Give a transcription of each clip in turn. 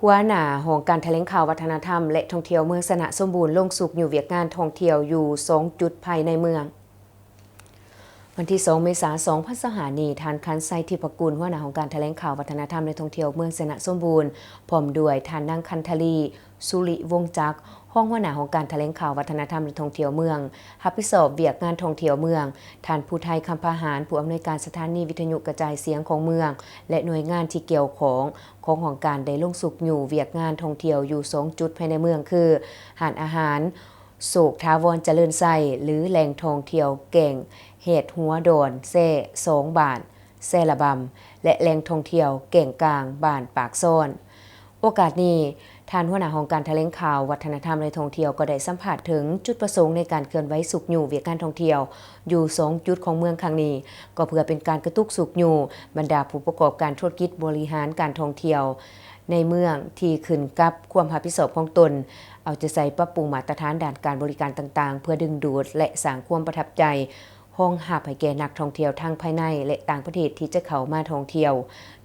ຫົວໜ້າຫ້ອງການຖະແຫຼງຂ່າວວັດທະນະທຳ ແລະ ທ່ອງທ່ຽວເມືອງຊະນະສົມບູນ ລົງຊຸກຍູ້ວຽກງານທ່ອງທ່ຽວຢູ່ສອງຈຸດພາຍໃນເມືອງ. ວັນທີສອງ ເມສາ ສອງພັນຊາວຫ້ານີ້, ທ່ານ ຄັນໄຊ ທິບພະກຸນ ຫົວໜ້າຫ້ອງການຖະແຫຼງຂ່າວວັດທະນະທຳ ແລະ ທ່ອງທ່ຽວເມືອງຊະນະສົມບູນ ພ້ອມດ້ວຍທ່ານນາງ ຄັນທະລີ ສຸລິວົງຈັກ ຮອງຫົວໜ້າຫ້ອງການຖະແຫຼງຂ່າວວັດທະນະທຳ ແລະ ທ່ອງທ່ຽວເມືອງ ຮັບຜິດຊອບວຽກງານທ່ອງທ່ຽວເມືອງ, ທ່ານ ພູໄທ ຄຳພາຫານ ຜູ້ອຳນວຍການສະຖານີວິທະຍຸກະຈາຍສຽງຂອງເມືອງ ແລະ ໜ່ວຍງານທີ່ກ່ຽວຂ້ອງຂອງຫ້ອງການ ໄດ້ລົງຊຸກຍູ້ວຽກງານທ່ອງທ່ຽວຢູ່ສອງຈຸດພາຍໃນເມືອງ ຄື ຮ້ານອາຫານໂຊກຖາວອນຈະເລີນໄຊ ຫຼື ແຫຼ່ງທ່ອງທ່ຽວແກ້ງແຮດຫົວດອນແຊສອງບ້ານ ແຊລະບຳ ແລະ ແຫຼ່ງທ່ອງທ່ຽວແກ້ງກາງ ບ້ານປາກຊອນ. ໂອກາດນີ້, ທ່ານຫົວໜ້າຫ້ອງການຖະແຫຼງຂ່າວ ວັດທະນະທຳ ແລະ ທ່ອງທ່ຽວ ກໍໄດ້ສຳພາດເຖິງຈຸດປະສົງໃນການເຄື່ອນໄຫວຊຸກຍູ້ວຽກງານທ່ອງທ່ຽວຢູ່ສອງຈຸດຂອງເມືອງຄັ້ງນີ້, ກໍເພື່ອເປັນການກະຕຸກຊຸກຍູ້ບັນດາຜູ້ປະກອບການທຸລະກິດບໍລິຫານການທ່ອງທ່ຽວໃນເມືອງທີ່ຂຶ້ນກັບຄວາມຮັບຜິດຊອບຂອງຕົນ, ເອົາໃຈໃສ່ປັບປຸງມາດຕະຖານດ້ານການບໍລິການຕ່າງໆ ເພື່ອດຶງດູດ ແລະ ສ້າງຄວາມປະທັບໃຈ ຮອງຮັບໃຫ້ແກ່ນັກທ່ອງທ່ຽວທັງພາຍໃນ ແລະ ຕ່າງປະເທດທີ່ຈະເຂົ້າມາທ່ອງທ່ຽວ,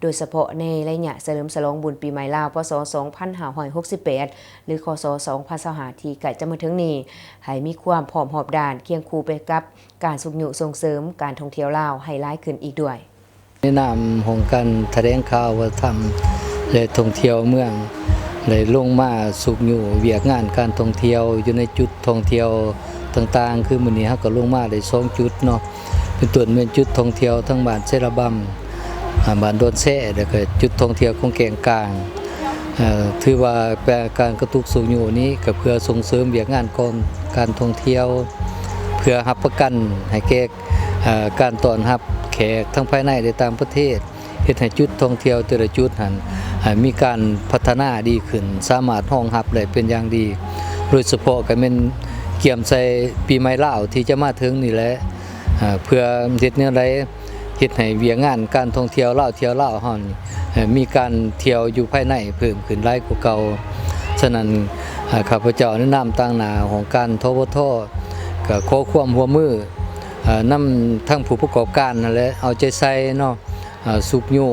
ໂດຍສະເພາະໃນໄລຍະສະເຫຼີມສະຫຼອງບຸນປີໃໝ່ລາວ ພ.ສ. ສອງພັນຫ້າຮ້ອຍຫົກສິບແປດ ຫຼື ຄ.ສ. ສອງພັນຊາວຫ້າ ທີ່ໃກ້ຈະມາເຖິງນີ້, ໃຫ້ມີຄວາມພ້ອມຮອບດ້ານ ຄຽງຄູ່ໄປກັບການຊຸກຍູ້ສົ່ງເສີມການທ່ອງທ່ຽວລາວໃຫ້ຫຼາຍຂຶ້ນອີກດ້ວຍ. ໃນນາມຫ້ອງການຖະແຫຼງຂ່າວວັດທະນະທຳ ແລະ ທ່ອງທ່ຽວເມືອງ ໄດ້ລົງມາຊຸກຍູ້ວຽກງານການທ່ອງທ່ຽວຢູ່ໃນຈຸດທ່ອງທ່ຽວຕ່າງໆ, ຄືມື້ນີ້ເຮົາກໍລົງມາໄດ້ສອງຈຸດເນາະ, ເປັນຕົ້ນແມ່ນຈຸດທ່ອງທ່ຽວທາງບ້ານແຊລະບຳ, ອາ, ບ້ານດອນແຊ ແລ້ວກໍຈຸດທ່ອງທ່ຽວຂອງແກ້ງກາງ. ເອີ, ຖືວ່າແປນການກະຕຸກຊຸກຍູ້ນີ້ກໍເພື່ອສົ່ງເສີມວຽກງານຂອງການທ່ອງທ່ຽວ, ເພື່ອຮັບປະກັນໃຫ້ແກ່ ເອີ, ການຕ້ອນຮັບແຂກທັງພາຍໃນ ແລະ ຕ່າງປະເທດ, ເຮັດໃຫ້ຈຸດທ່ອງທ່ຽວແຕ່ລະຈຸດຫັ້ນ, ເອີ, ມີການພັດທະນາດີຂຶ້ນ, ສາມາດຮອງຮັບໄດ້ເປັນຢ່າງດີ, ໂດຍສະເພາະກໍແມ່ນກຽມໃສ່ປີໃໝ່ລາວທີ່ຈະມາເຖິງນີ້ແຫຼະ, ເອີ, ເພື່ອເຮັດແນວໃດ ເຮັດໃຫ້ວຽກງານການທ່ອງທ່ຽວລາວ ທ່ຽວລາວເຮົານີ້ ເອີ ມີການທ່ຽວຢູ່ພາຍໃນເພີ່ມຂຶ້ນຫຼາຍກວ່າເກົ່າ. ສະນັ້ນ ເອີ ຂ້າພະເຈົ້າໃນນາມຕາງໜ້າຫ້ອງການ ທວທ ກໍຂໍຄວາມຮ່ວມມື ເອີ ນຳທັງຜູ້ປະກອບການນັ້ນແຫຼະ ເອົາໃຈໃສ່ເນາະ ເອີ ຊຸກຍູ້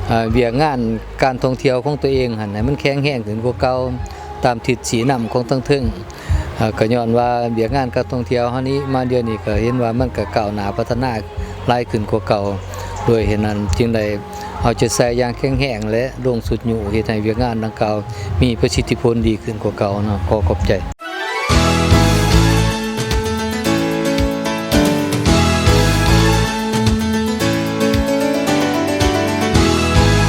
ເອີ ວຽກງານການທ່ອງທ່ຽວຂອງຕົວເອງຫັ້ນ ໃຫ້ມັນແຂງແຮງຂຶ້ນກວ່າເກົ່າ ຕາມທິດຊີ້ນຳຂອງທາງເທິງ. ເອີ ກໍຍ້ອນວ່າວຽກງານການທ່ອງທ່ຽວເຮົານີ້ມາດຽວນີ້ກໍເຫັນວ່າມັນກໍກ້າວໜ້າພັດທະນາຫຼາຍຂຶ້ນກວ່າເກົ່າ. ດ້ວຍເຫດນັ້ນຈຶ່ງໄດ້ເອົາໃຈໃສ່ຢ່າງແຂງແຮງ ແລະ ລົງຊຸກຍູ້ເຮັດໃຫ້ວຽກງານດັ່ງກ່າວມີປະສິດທິຜົນດີຂຶ້ນກວ່າເກົ່າເນາະ. ຂໍຂອບໃຈ.